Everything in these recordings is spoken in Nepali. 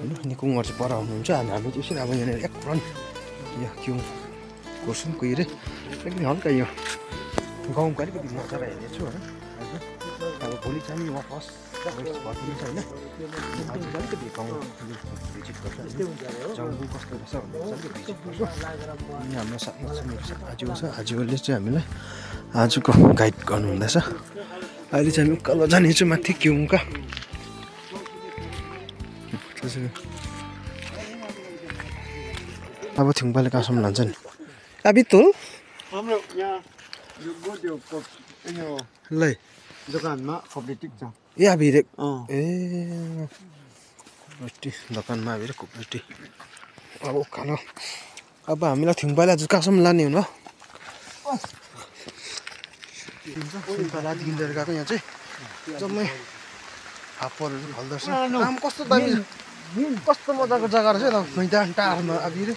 निकुङहरु चाहिँ पर आउनुहुन्छ अनि हामी चाहिँ एकछिन अब यहाँनिर एक रन यो क्यु कोर्छौँ कुहिरे एकदम हल्का यो गाउँको अलिकति नजारा हेर्नेछु होइन अब भोलि चाहिँ वहाँ फर्स्ट भइदिन्छ होइन आज अलिकति गाउँ भिजिट गर्छ जङ्गल कस्तो रहेछ भनेर अलिकति भिजिट गर्छु अनि हाम्रो साथमा चाहिँ मेरो साथ आजु छ आजुले चाहिँ हामीलाई आजको गाइड गर्नुहुँदैछ अहिले चाहिँ हामी उकालो जानेछु माथि क्युङका अब थिङपाले कहाँसम्म लान्छ नि अबितुल हाम्रो यहाँ यो गोड्यो लै दोकानमा कोअपरेटिभ छ ए अभिरे ए कोअपरेटिभ दोकानमा अभिरे कोअपरेटिभ अब उकालो अब हामीलाई थिङपाले आज कहाँसम्म लाने हुनु राति किनेर गएको यहाँ चाहिँ जम्मै हाप्परहरू फल्दो रहेछ आम कस्तो दामी कस्तो मजाको जग्गा रहेछ मैदान टारमा अभिरे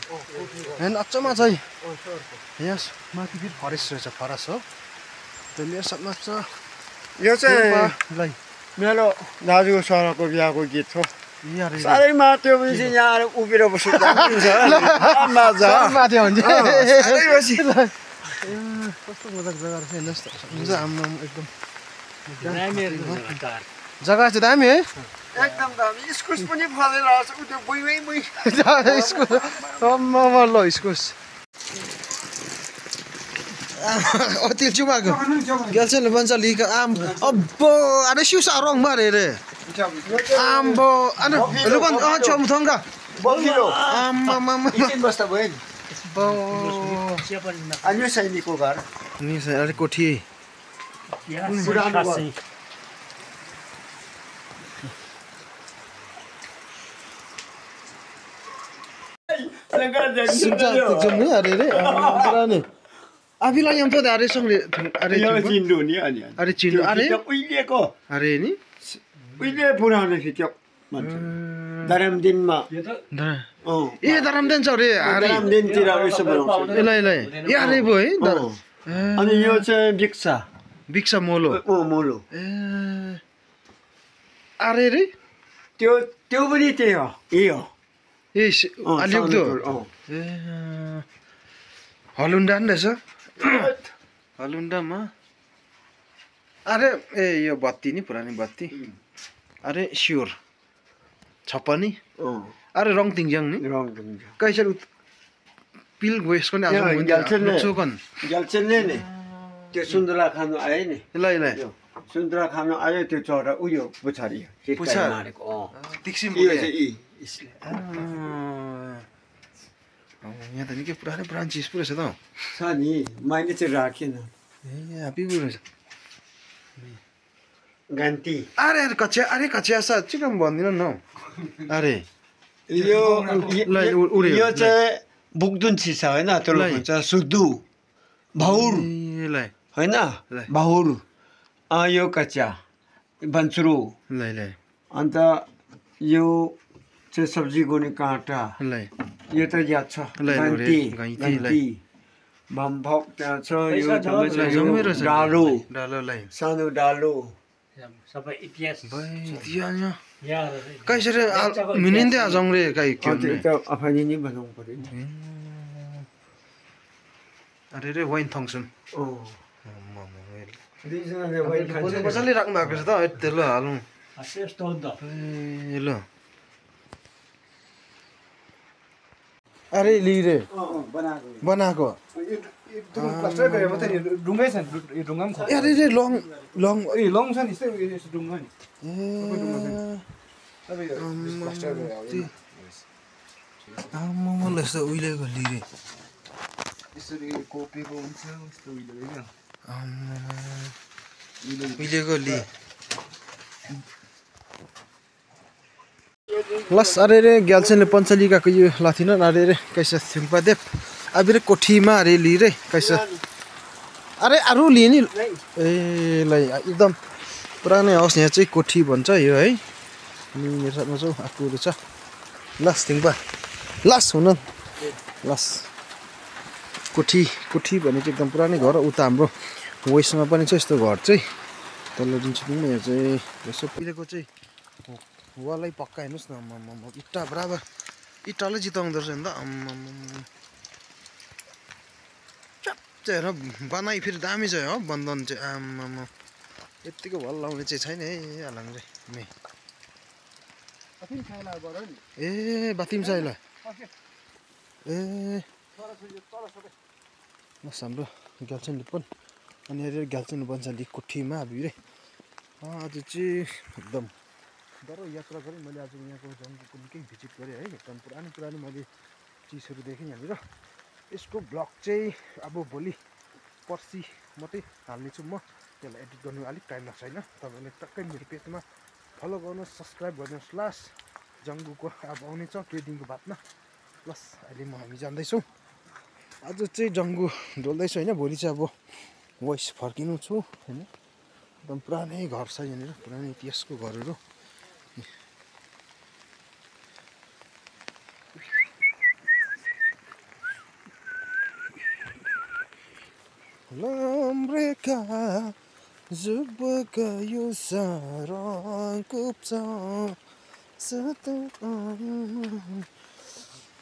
होइन अचम्म चाहिँ यहाँ माथि फेरि फरेस्ट रहेछ फरेस्ट हो त्यो मेरो साथमा छ यो चाहिँ मेरो दाजुको छोराको बिहाको गीत हो साह्रै माथि हो भने चाहिँ यहाँ आएर उभिएर बस्नु माथि हुन्छ कस्तो मजाको जग्गा रहेछ हेर्नुहोस् त आम्मा एकदम जग्गा चाहिँ दामी है एकदम दामी इस्कुस पनि फलेर आउँछ त्यो बुइमै बुइ इस्कुस ल इस्कुस अति चुमाको गेल्छन् भन्छ लिका आम अब अरे सिउसा रङ मारे रे आम्बो अरे रुकन छम थंगा बकिलो आम्मा मामा एकछिन बस्दा भयो नि अन्य सैनिकको घर नि अरे कोठी पुरानो घर जम्मै अरे रे पुरानो अभिलाई हम तो अरे सँगले अरे चिन्डु नि अनि अरे चिन्डु अरे उहिलेको अरे नि उहिले पुरानो फिक्यो भन्छ धरमदिनमा ए धरमदिन छ अरे धरमदिनतिर यसो बनाउँछ ल ल ए अरे भयो है अनि यो चाहिँ बिक्सा मोलो मोलो ए अरे रे त्यो पनि त्यही हो यही हो ए अलिक ए हलुन्डा नि रहेछ हलुन्डामा अरे ए यो बत्ती नि पुरानो बत्ती अरे स्योर छप्पनी अरे रङतिङज्याङ नि कैसर पिल गएसको नि आज चोकन ग्याल्छनले नि त्यो सुन्दरा खानु आयो नि ल ल सुन्दरा खानु आयो त्यो चरा उयो पुछारी मारेको तिक्सिम यहाँ त निकै पुरानो चिज पो रहेछ त छ नि मैले चाहिँ राखेन ए ह्याप्पी पो रहेछ गान्ती अरे कचिया साँच्चै काम भन्दिनँ न अरे यो चाहिँ बुक्दुन्सी छ होइन त्यो भन्छ सुदु भाउर होइन भाउर यो कचिया बन्सुरो अन्त यो चाहिँ सब्जी गोने काँटा यो त याद छ गन्ती भम्भक त्यहाँ छ यो डालो सानो डालो सबै इतिहास कैसरी मिनिँदै आजौँ रे गाई आफैले नै बनाउनु पर्यो अरे रे वाइन थङ्सन मजाले राख्नु भएको छ त यति ल हालौँ ए ल अरे लिरे बनाएको ढुङ्गै छ यो ढुङ्गा पनि छ अरे रे लङ लङ छ नि यस्तो ढुङ्गा नि आम्मामा यस्तो उहिलेको लिरे यसरी कोपेको हुन्छ यस्तो उहिलेको उहिलेको लि लस अरे रे ग्याल्छनले पञ्चलिकाको यो लाथिन अरे रे कैसा थिम्पादेव अब रे कोठीमा अरे लि रे कैसा अरे अरू लिए नि ए ल एकदम पुरानै हाउस यहाँ चाहिँ कोठी भन्छ यो है अनि मेरो साथमा चाहिँ आफूहरू छ लस थिम्पा लस हुन लस कोठी भने चाहिँ एकदम पुरानै घर उता हाम्रो वेस्टमा पनि छ यस्तो घर चाहिँ तल्लो जुन चाहिँ यहाँ चाहिँ यसो पिरेको चाहिँ वालै पक्का हेर्नुहोस् न आम्मामा इट्टा बराबर इट्टाले जिताउँदो रहेछ नि त आम्मामा च्याप्च हेर बनाइ फेरि दामी छ हो बन्धन चाहिँ आम्मामा यत्तिको भल लाउने चाहिँ छैन है आलाङ्रे मे कति छैन गर नि ए बातिम साइला ए बस हाम्रो ग्याल्छन लिपन अनि हेरेर ग्याल्छन बन्साली कोठीमा भिरे आज चाहिँ एकदम डह्रो यात्रा गरेँ मैले आज यहाँको जङ्गलको निकै भिजिट गरेँ है एकदम पुरानो मैले चिजहरू देखेँ यहाँनिर यसको ब्लग चाहिँ अब भोलि पर्सि मात्रै हाल्नेछु म त्यसलाई एडिट गर्नु अलिक टाइम लाग्छ होइन तपाईँले टक्कै मेरो पेजमा फलो गर्नुहोस् सब्सक्राइब गरिदिनुहोस् लास्ट जङ्गुको अब आउने छ केही दिनको बादमा प्लस अहिले हामी जाँदैछौँ आज चाहिँ जङ्गु डोल्दैछु होइन भोलि चाहिँ अब वेस्ट फर्किनु छु होइन एकदम पुरानै घर छ यहाँनिर पुरानै इतिहासको घरहरू Lambreka Zubaka Yusara Kupsa Satu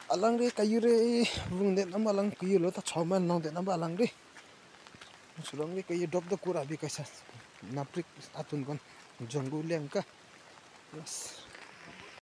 Alangre Kayure Vunde Namalang Kuyulo Choman Long the Namalangre Sulangre Kayu Dog the Kura because Naprik Atun Jongu Lenka. Yes.